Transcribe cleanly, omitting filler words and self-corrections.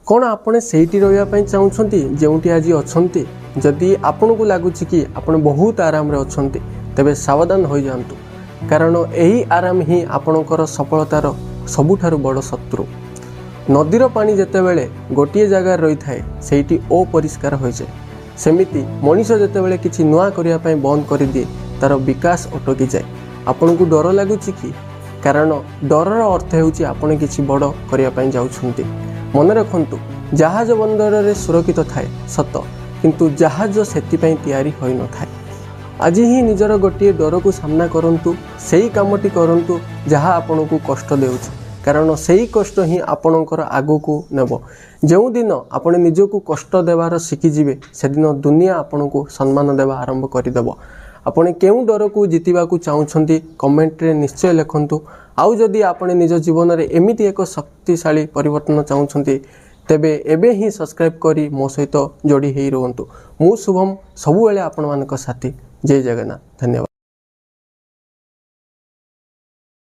କ'ଣ ଆପଣ ସେଇଠି ରହିବା ପାଇଁ ଚାହୁଁଛନ୍ତି ଯେଉଁଠି ଆଜି ଅଛନ୍ତି? ଯଦି ଆପଣଙ୍କୁ ଲାଗୁଛି କି ଆପଣ ବହୁତ ଆରାମରେ ଅଛନ୍ତି, ତେବେ ସାବଧାନ ହୋଇଯାଆନ୍ତୁ, କାରଣ ଏହି ଆରାମ ହିଁ ଆପଣଙ୍କର ସଫଳତାର ସବୁଠାରୁ ବଡ଼ ଶତ୍ରୁ। ନଦୀର ପାଣି ଯେତେବେଳେ ଗୋଟିଏ ଜାଗାରେ ରହିଥାଏ, ସେଇଠି ଅପରିଷ୍କାର ହୋଇଯାଏ। ସେମିତି ମଣିଷ ଯେତେବେଳେ କିଛି ନୂଆ କରିବା ପାଇଁ ବନ୍ଦ କରିଦିଏ, ତା'ର ବିକାଶ ଅଟକିଯାଏ। ଆପଣଙ୍କୁ ଡର ଲାଗୁଛି କି? କାରଣ ଡରର ଅର୍ଥ ହେଉଛି ଆପଣ କିଛି ବଡ଼ କରିବା ପାଇଁ ଯାଉଛନ୍ତି। ମନେ ରଖନ୍ତୁ, ଜାହାଜ ବନ୍ଦରରେ ସୁରକ୍ଷିତ ଥାଏ ସତ, କିନ୍ତୁ ଜାହାଜ ସେଥିପାଇଁ ତିଆରି ହୋଇନଥାଏ। ଆଜି ହିଁ ନିଜର ଗୋଟିଏ ଡରକୁ ସାମ୍ନା କରନ୍ତୁ। ସେଇ କାମଟି କରନ୍ତୁ ଯାହା ଆପଣଙ୍କୁ କଷ୍ଟ ଦେଉଛି, କାରଣ ସେଇ କଷ୍ଟ ହିଁ ଆପଣଙ୍କର ଆଗକୁ ନେବ। ଯେଉଁଦିନ ଆପଣ ନିଜକୁ କଷ୍ଟ ଦେବାର ଶିଖିଯିବେ, ସେଦିନ ଦୁନିଆ ଆପଣଙ୍କୁ ସମ୍ମାନ ଦେବା ଆରମ୍ଭ କରିଦେବ। ଆପଣ କେଉଁ ଡରକୁ ଜିତିବାକୁ ଚାହୁଁଛନ୍ତି, କମେଣ୍ଟରେ ନିଶ୍ଚୟ ଲେଖନ୍ତୁ। ଆଉ ଯଦି ଆପଣ ନିଜ ଜୀବନରେ ଏମିତି ଏକ ଶକ୍ତିଶାଳୀ ପରିବର୍ତ୍ତନ ଚାହୁଁଛନ୍ତି, ତେବେ ଏବେ ହିଁ ସବସ୍କ୍ରାଇବ୍ କରି ମୋ ସହିତ ଯୋଡ଼ି ହେଇ ରୁହନ୍ତୁ। ମୁଁ ଶୁଭମ, ସବୁବେଳେ ଆପଣମାନଙ୍କ ସାଥୀ। ଜୟ ଜଗନ୍ନାଥ, ଧନ୍ୟବାଦ।